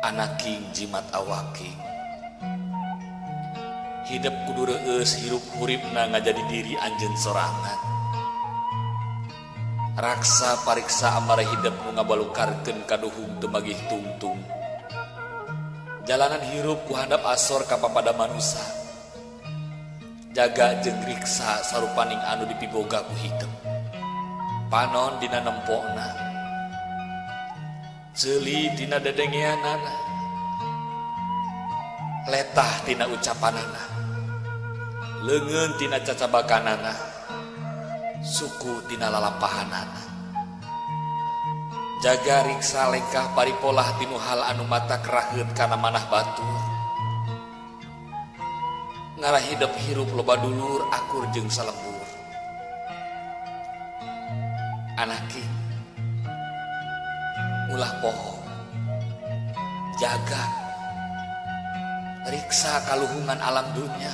Anaking jimat awaking, hidep kudu reueus hirup huripna ngajadi diri anjeun sorangan. Raksa pariksa amara hidep nu ngabalukarkeun kaduhung teu magih tungtung. Jalanan hirup ku handap asor ka papada manusa. Jaga jeung riksa sarupaning anu dipiboga ku hidep. Panon dina nempona, ceuli dina dedengeanana, letah tina ucapanana, leungeun tina cacabakanana, suku tina lalampahanana. Jaga riksa lengkah paripolah tinu hal anu mata keraheut kana manah batur. Ngarah hidep hirup loba dulur akur jeung salembur. Anaki ulah poho, jaga riksa kaluhungan alam dunya.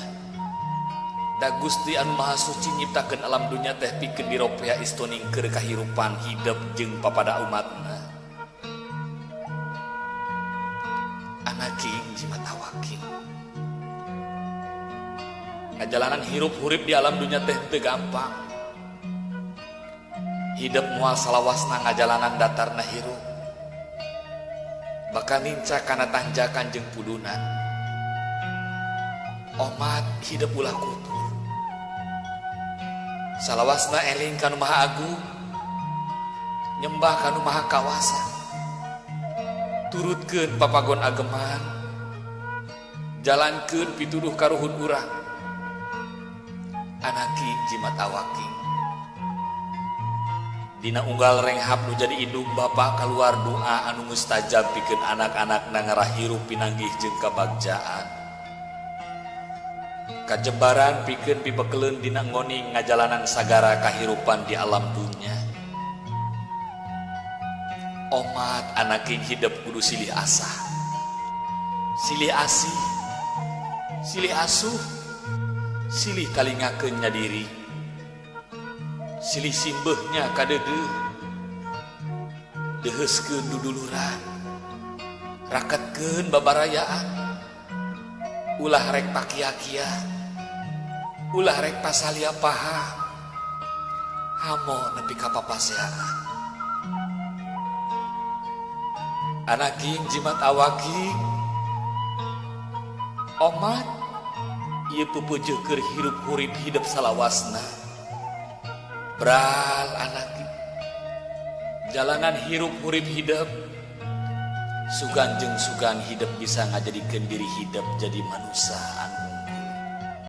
Da Gusti anu Maha Suci nyiptakeun alam dunya teh pikeun diropea istoning keur kahirupan hidep jeung papada umatna. Anaking jimat awaking, ngajalanan hirup hurip di alam dunya teh teu gampang. Hidep moal salawasna ngajalanan datarna hirup, bakal nincak kana tanjakan jeung pudunan. Omat hidep ulah kutur, salawasna eling kanu Maha Agung, nyembah kanu Maha Kawasa, turutkeun papagon ageman, jalankeun pituduh karuhun urang. Anaki jimat awaking, dina unggal renghap nu jadi indung bapa kaluar doa anu mustajab pikeun anak-anak na ngarah hirup pinanggih jeung kabagjaan. Kajembaran pikeun pibekeleun dina ngoning ngajalanan sagara kahirupan di alam dunya. Omat anaking hidep kudu silih asah, silih asih, silih asuh, silih talingakeun nya diri, silih simbeuhnya kadeudeuh, deuheuskeun duduluran, raketkeun babarayaan, ulah rek pakia-kia, ulah rek pasalia paha, hamo nepi ka papaseaan. Anaking jimat awaking, omat ieu pupeujeuk keur hirup hurip hidep salawasna. Bral anaki, jalanan hirup hurip hidep, sugan jeung sugan hidep bisa ngajadikeun diri hidep jadi manusia anu